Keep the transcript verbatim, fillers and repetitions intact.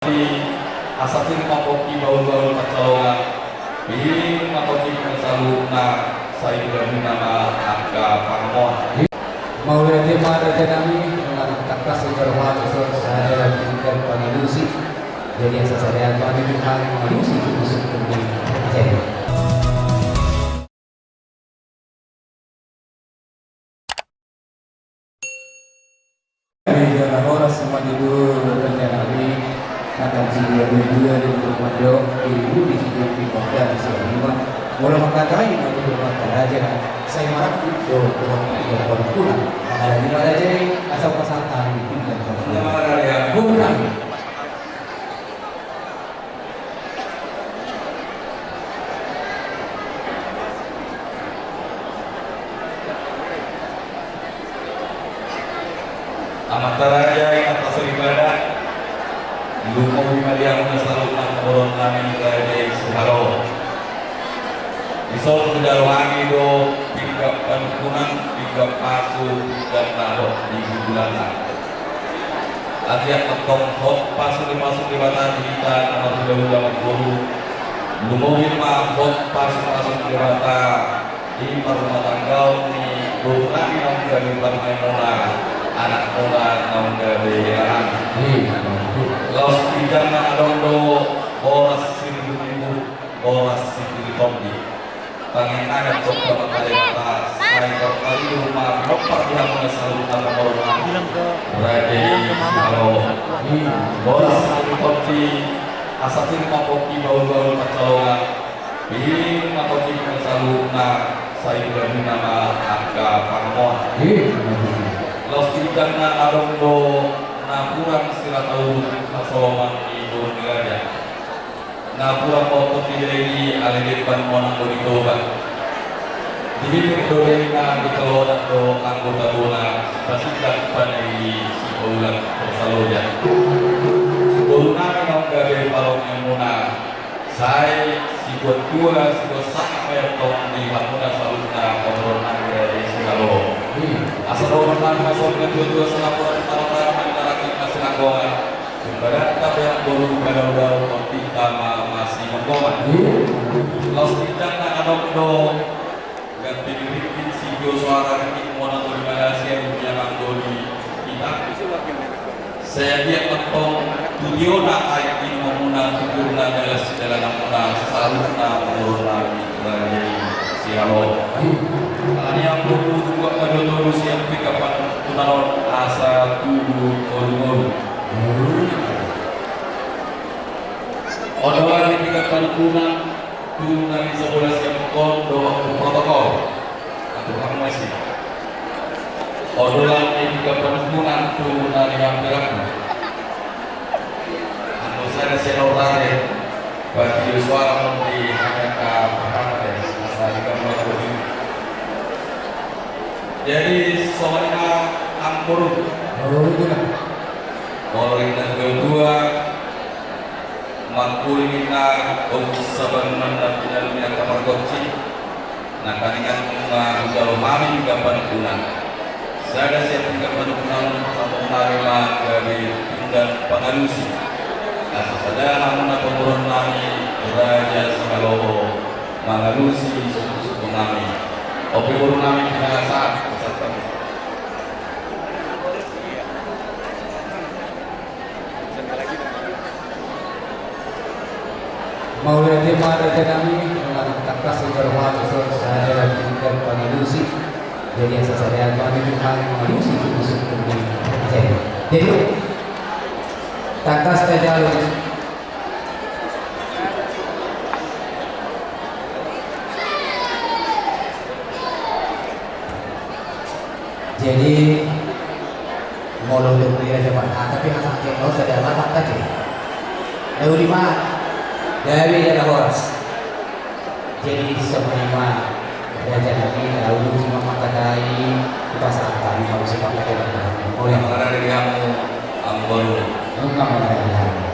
Asa pir ma pongki bahulbahul pansalongan, pir ma pongki pansaluhutna, sai gabe nama angka pangamoan. Mauliate ma raja nami, manang tangkas jalo hami songon sada pinggan pangalusi. Jadi asa sada hami mangalusi tu musik ni raja i. Jadi jala horas ma di tu raja nami, na tangkas jala dua dua di tu mando, di tu di situ di kota di sini ma. Molo mangkatai ma di tu mangkaraja, sai marangkup do, do, do, do, do, do, mangkaraja, asa pasahat hami, pinggan pangalusi. Mangkaraja. Bukan. Amanta raja, inanta soripada, lumobi ma di hamuna saluhutna pamoruon nami raja i Sihaloho. Dison hujalo hami do pinggan panungkunan, pinggan pasu, pinggan na hot di gulgulanta. Agia tongtong hot pasu ni pasu ni Debata di hita na marhulahula marboru. Lumobi ma hot pasu pasu ni Debata di parrumatanggaon ni boru nami naung gabe parumaenmuna, anakmuna naung gabe helanami. Laos ginjang na adong do horas sitio, horas sitio tondi. Tangiang nami tu Amanta Debata, sai tarpatupa ma pinompar di hamuna saluhutna pamoruon nami raja i Sihaloho. Horas sitio tondi, asa pir ma pongki bahulbahul pansalongan, pir ma pongki pansaluhutna, sai gabe nama angka pangamoan. Laos ginjang na adong do napuran sirata urut hasoloman ni boru ni raja. Napuran ma tongtong diberengei, alai diemban ma nanggo ditoba. Dibitik do denggan, ditoba do anggo tabona, pasindak panai sipaulang parsaloja. Boru nami naung gabe parumaenmuna, sai sibuat tua, sibuat sangap ma i tong di hamuna saluhutna pamoruon nami raja i Sihaloho. Asa dohonon nami ma songon na tuatua, songon na pola di tano, mandalangi na sinangkoan. Sumbadan tape anggo boru, padao-dao tondinta ma masigomgoman. Laos ginjang na adong do, ganti ni ringgit sitio soara, ringgit mona tolu Malaysia, dunia manggoli kita. Sai agia tongtong tu tiona aek inumuna, tu tiona dalan sidalananmuna, saluhutna pamoruon nami raja i Sihaloho. Alani i anggo boru, buat ma jo tolu sian pinggan panungkunan on, asa tubu ngolu-ngolu. Odolan ni pinggan panungkunan tu na di sabola sian pinggan dohot tu protokol. Atur hamu ma i. Odolan ni pinggan panungkunan tu na di hampir aku. Anggo sada sian on rade, bagi suara on di hanya ka pertama deh, masa di kamar. Jadi songon i ma, anggo boru. Molo di na dua-dua, mangkuling inna, om sabangunan na pinalumi angka pargonsi, na kaningan ma hujalo hami pinggan panungkunan. Sada sian pinggan panungkunan, tangkok nami ma gabe pinggan pangalusi. Asa sada hamuna pamoruon nami raja Sihaloho mangalusi suku-suku nami. Ope boru nami, pinangasahat, pesan kami. Mauliate ma raja nami, manang tangkas jalo hami songon sada pinggan pangalusi. Jadi asa sada hami mangalusi tu musik ni raja i. Jadi tangkas jalo. Jadi molo dung dia jaman, ah, tapi anak yang mau sadar anak tadi. Lalu lima, dari dia horas. Jadi sebenarnya raja nami, lalu lima mangkatai, kita sangka lima usia pakai. Oleh mana dari kamu, Amboru? Enggak mana dari kamu.